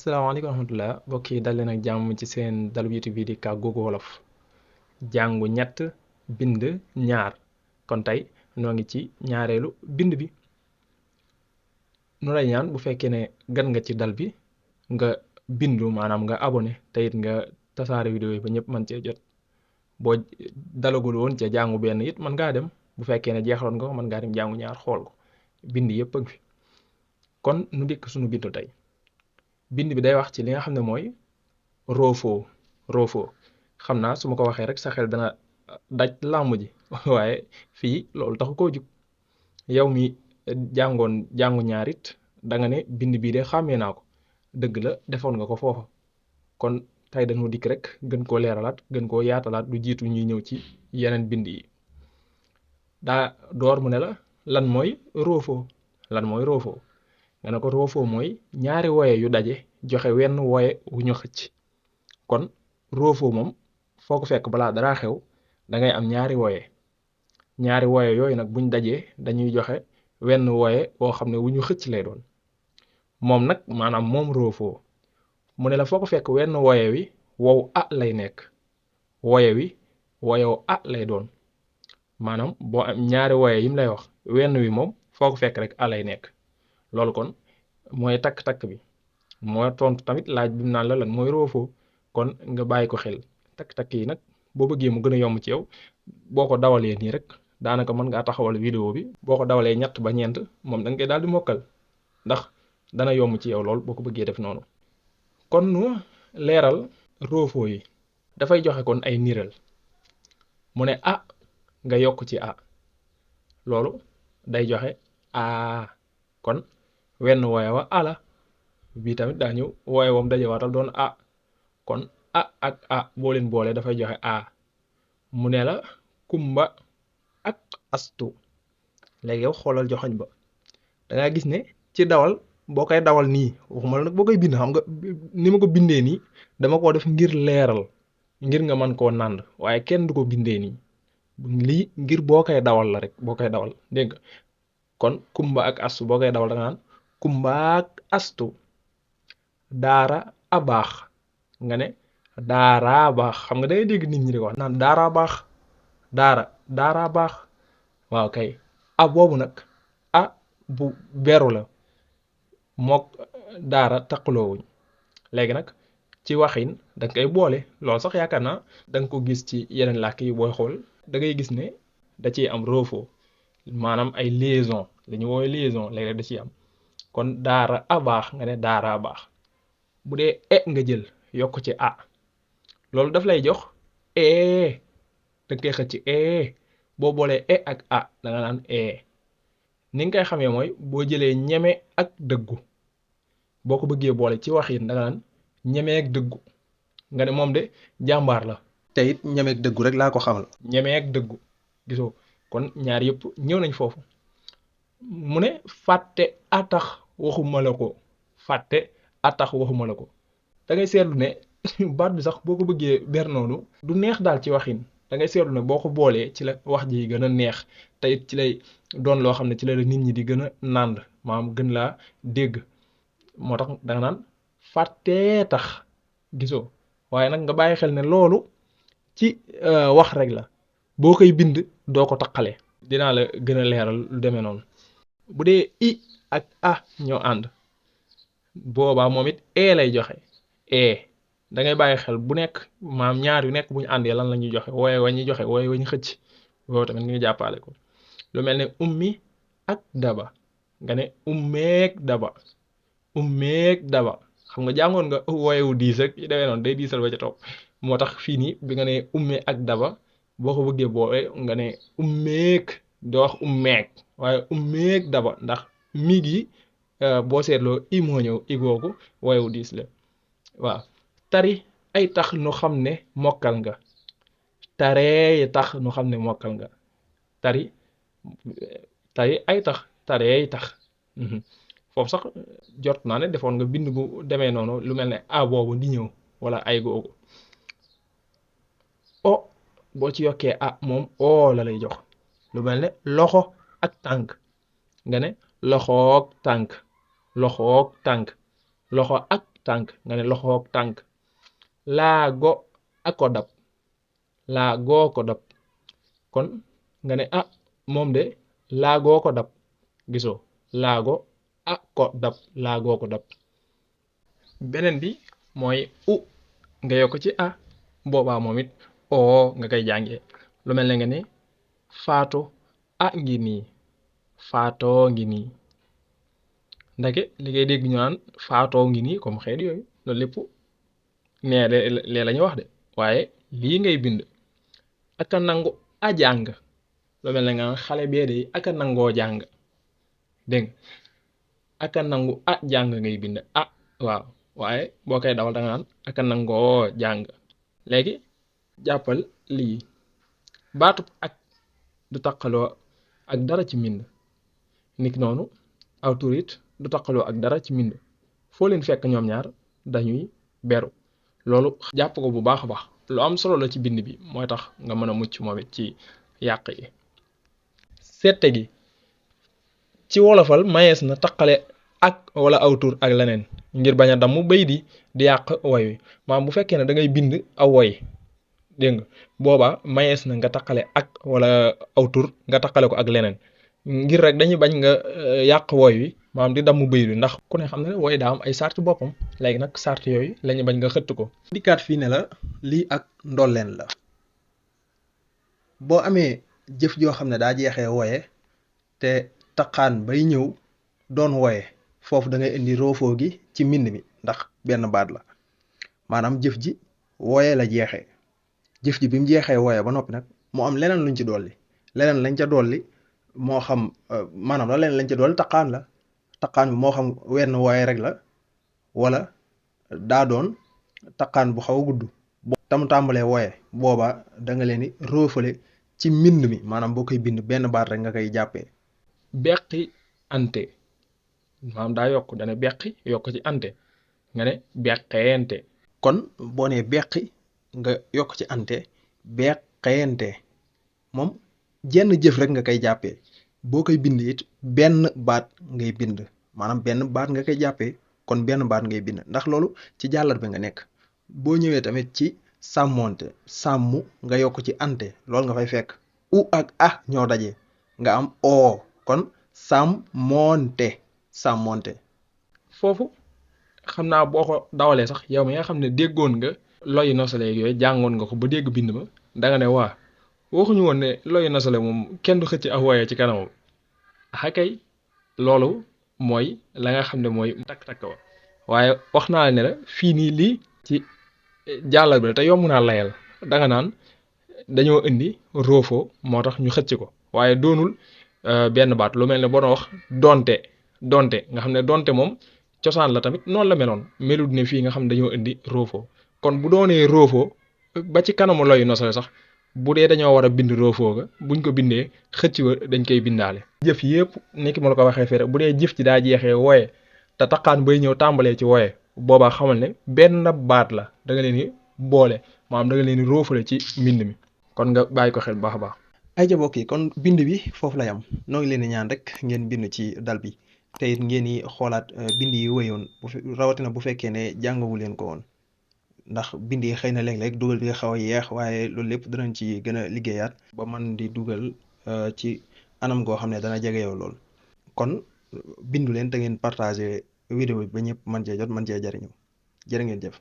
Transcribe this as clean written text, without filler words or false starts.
asalaamaaleykum wa rahmatulah mbokk yi dal leen ak jàmm ci seen dalu YouTube bi di Kàggu Wolof jàngu ñett bind ñaar kon tey noo ngi ci ñaareelu bind bi nu lay ñaan bu fekkee ne gan nga ci dal bi nga bindu maanaam nga abonné te it nga tasaare vidéo yi ba ñëpp mën cee jot boo dalagul woon ca jàngu benn it mën ngaa dem bu fekkee ne jeexaloon nga ko mën ngaa dem jàngu ñaar xool ko bind yëpp a ngi fi kon nu dikk suñu bindu tey. bind bi day wax ci li nga xam ne mooy roofoo xam naa su ma ko waxee rek sa xel dana daj làmb ji waaye fii loolu taxu koo jug yow mi jàngu ñaarit da nga ne bind bii de xàmmee naa ko dëgg la defoon nga ko foofa kon tey dañoo dikk rek gën koo leeralaat gën koo yaatalaat lu jiitu ñuy ñëw ci yeneen bind yi daa door mu ne la lan mooy roofoo nga ne ko roofoo mooy ñaari woye yu daje joxe wenn woye wu ñu xëcc kon roofoo moom foo ko fekk balaa dara xew da ngay am ñaari woye yooyu nag buñ dajee dañuy joxe wenn woye woo xam ne wu ñu xëcc lay doon moom nag maanaam moom roofoo mu ne la foo ko fekk wenn woye wi wow a lay nekk woye wi woyow a lay doon maanaam boo am ñaari woye yim lay wax wenn wi moom foo ko fekk rek a lay nekk loolu kon mooy takk-takk bi moo tontu tamit laaj bi mu naan la lan mooy roofoo kon nga bàyyi ko xel takk-takk yi nag boo bëggee mu gën a yomb ci yow boo ko dawalee nii rek daanaka mën ngaa taxawal vidéo bi boo ko dawalee ñett ba ñeent moom da nga koy daal di mokkal ndax dana yomb ci yow lool boo ko bëggee def noonu kon nu leeral roofoo yi dafay joxe kon ay niral mu ne a nga yokk ci a loolu day joxe a kon wenn wooye wa ala bii tamit daa ñëw wooye wam dajewaatal doon a kon a ak a boo leen boole dafay joxe a mu ne la kumba ak astu léegi yow xoolal joxoñ ba dangaa gis ne ci dawal boo koy dawal nii waxuma la nag boo koy bind xam nga ni ma ko bindee nii dama koo def ngir leeral ngir nga mën koo nànd waaye kenn du ko bindee nii lii ngir boo koy dawal la rek boo koy dawal dégg nga kon kumba ak astu boo koy dawal da nga naan kumba ak astu daara a baax nga ne daara baax xam nga dangay dégg nit ñi di ko wax naan daara baax daara baax waaw kay a boobu nag a bu beru la mook daara taqaloowuñ léegi nag ci waxin danga koy boole loolu sax yaakaar naa danga ko gis ci yeneen làkk yi booy xool da ngay gis ne da ciy am roofoo maanaam ay liaison li ñu woowee liaison léeg-léeg da ciy am kon daara a baax nga ne daara baax bu dee nga jël yokk ci a loolu daf lay jox da nga koy xëcc boo boolee ak a da nga naan ni nga koy xamee mooy boo jëlee ñeme ak dëggu boo ko bëggee boole ci waxin da nga naan ñeme ak dëggu nga ne moom de jàmbaar la te it ñeme ak dëggu rek laa ko xamal ñeme ak dëggu gisoo kon ñaar yëpp ñëw nañ foofu mu ne fàtte atax waxuma la ko fàtte atax waxuma la ko da ngay seetlu ne baat bi sax boo ko bëggee ber noonu du neex daal ci waxin da ngay seetlu ne boo ko boolee ci la wax ji gën a neex te it ci lay doon loo xam ne ci la nit ñi di gën a nànd maanaam gën laa dégg moo tax da nga naan fàttee tax gisoo waaye nag nga bàyyi xel ne loolu ci wax rek la boo koy bind doo ko taqale dinaa la gën a leeral lu demee noonu bu dee i ak a ñoo ànd boobaa moom it lay joxe da ngay bàyyi xel bu nekk maam ñaar yu nekk bu ñu àndee lan la ñuy joxe wooye wa ñuy joxe wooye wa ñu xëcc boobu tamit nga jàppale ko lu mel ne ummi ak daba nga ne ummeeg daba xam nga jàngoon nga wooyewu diis rek yu demee noonu day diisal ba ca topp moo tax fii nii bi nga ne umme ak daba boo ko bëggee boole nga ne ummeeg doo wax ummeeg waaye ummeeg daba ndax miig yi boo seetloo i moo ñëw i googu wooyewu diis la waaw tari ay tax nu xam ne mokkal nga taree tax nu xam ne mokkal nga tari ay tax taree tax foofu sax jot naa ne defoon nga bind bu demee noonu lu mel ne a boobu di ñëw wala ay googu o boo ci yokkee a moom oo la lay jox lu mel ne loxo ak tànk nga ne loxoog tànk loxo ak tànk nga ne loxoog tànk. laago a ko dab laagoo ko dab kon nga ne ah moom de laagoo ko dab gisoo laago a ko dab laagoo ko dab. beneen bi mooy u nga yokk ci a boobaa moom it oo nga koy jàngee lu mel ne nga ne faato a ngi nii faatoo ngi nii ndeke li ngay dégg ñu naan faatoo ngi nii comme xeet yooyu loolu lépp nee de lee la ñuy wax de waaye lii ngay bind aka nangu a jàng lu mel ne nga naan xale bee de aka nangoo jàng dégg nga aka nangu a jàng ngay bind ah waaw waaye boo koy dawal da nga naan aka nangoo jàng. léegi jàppal lii baatub ak du taqaloo ak dara ci mbind niki noonu aw tur it du taqaloo ak dara ci mbind foo leen fekk ñoom ñaar dañuy beru loolu jàpp ko bu baax a baax lu am solo la ci bind bi mooy tax nga mën a mucc moom it ci yàq yi. sette gi ci wolofal mayees na taqale ak wala aw tur ak leneen ngir bañ a damm bay di yàq woy wi maanaam bu fekkee ne da ngay bind aw woy dégg nga boobaa mayees na nga taqale ak wala aw tur nga taqale ko ak leneen ngir rek dañuy bañ nga yàq woy wi maanaam di damm bay wi ndax ku ne xam ne woy daa am ay sart boppam léegi nag sart yooyu lañu bañ nga xëtt ko. dikkaat fii ne la lii ak ndolleen la boo amee jëf joo xam ne daa jeexee woye te taqaan bay ñëw doon woye foofu da ngay indi roofoo gi ci mbind mi ndax benn baat la maanaam jëf ji woye la jeexee jëf ji bi mu jeexee woye ba noppi nag mu am leneen luñ ci dolli leneen lañ ca dolli moo xam maanaam la leneen lañ ca dolli taqaan bi moo xam wenn woye rek la wala daa doon taqaan bu xaw a gudd tam tàmbalee woye boobaa da nga leen di roofale ci mbind mi maanaam boo koy bind benn baat rek nga koy jàppee. beqi ante maanaam daa yokk dana beqi yokk ci ante nga ne beqeente kon boo nee beqi nga yokk ci ante beqeente moom jenn jëf rek nga koy jàppee boo koy bind it benn baat ngay bind maanaam benn baat nga koy jàppee kon benn baat ngay bind ndax loolu ci jàllar bi nga nekk. boo ñëwee tamit ci sàmmonte sàmm nga yokk ci ante loolu nga fay fekk u ak ah ñoo daje nga am oo kon sàmmonte foofu xam naa boo ko dawalee sax yow mi nga xam ne déggoon nga loyi nosale yooyu jàngoon nga ko ba dégg bind ma danga ne waa waxuñu woon ne loyi nosale moom kenn du xëcc ak woyee ci kanamam akay loolu mooy la nga xam ne mooy takk-takk wa waaye wax naa la ne la fii nii lii ci jàllal bi la te yomb naa layal danga naan dañoo indi roofoo moo tax ñu xëcc ko waaye doonul benn baat lu mel ne boo doon wax donte nga xam ne donte moom cosaan la tamit noonu la meloon melut ne fii nga xam ne dañoo indi roofoo kon bu doonee roofoo ba ci kanamu loyu nosale sax bu dee dañoo war a bind roofoo ga buñ ko bindee xëcc wa dañ koy bindaale. jëf yëpp ni ki ma la ko waxee fii rek bu dee jëf ci daa jeexee woye te taqaan bay ñëw tàmbalee ci woye boobaa xamal ne benn baat la da nga leen di boole maanaam da nga leen di roofale ci mbind mi kon nga bàyyi ko xel bu baax a baax. ay ja bokk yi kon bind bi foofu la yam noo ngi leen di ñaan rek ngeen bind ci dal bi te it ngeen yi xoolaat bind yi wéyoon rawatina bu fekkee ne jàngawu leen ko woon ndax bind yi xëy na léeg-léeg dugal bi nga xaw a yeex waaye loolu lépp danañ ci gën a liggéeyaat ba man di dugal ci anam goo xam ne dana jege yow lool kon bindu leen te ngeen partagé vidéo bi ba ñëpp man cee jot man cee jariñu jërë ngeen jëf.